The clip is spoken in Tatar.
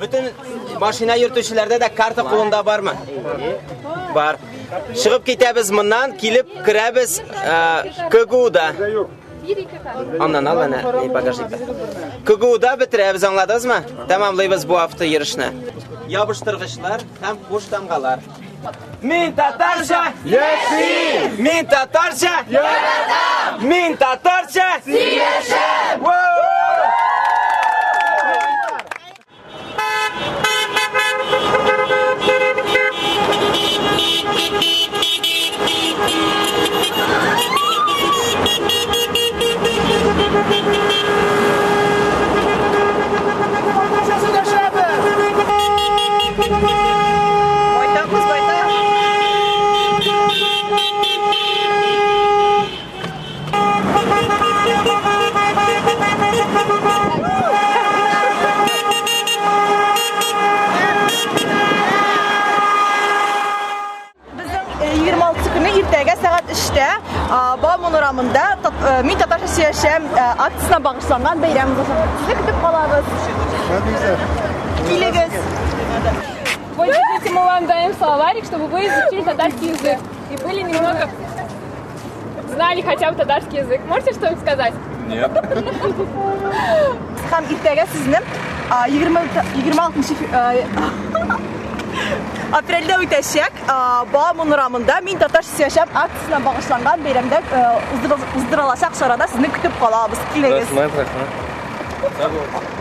Бөтен машина йөртүчеләрдә дә карта кулында бармы? Бар. Чыгып китәбез моннан, килеп керәбез КГУда. Аннан ал әнә, багажникта. КГУда бетерәбез, аңладыгызмы? Тәмамлыйбыз бу автойөрешне. Ябыштыргычлар һәм куш тамгалар. Мин татарча яшим! Мин татарча яратам! Мин татарча сөйләшәм! Безнең 26 көне иртәгә сәгать 3-тә Бауман урамында Мин татарча сөйләшәм акциясенә багышланган бәйрәм узачак. Сезне көтеп калабыз. Килегез. Вот, видите, мы вам даем словарик, чтобы вы изучили татарский язык и были немного знали хотя бы татарский язык. Можете что-нибудь сказать? Нет. Һәм иртәгә сезне 26 апрельдә үтәчәк Бауман урамында Мин татарча сөйләшәм акциясенә багышланган бәйрәмдә уздырылачак чарада сезне көтеп калабыз. Килегез. Рәхмәт, рәхмәт.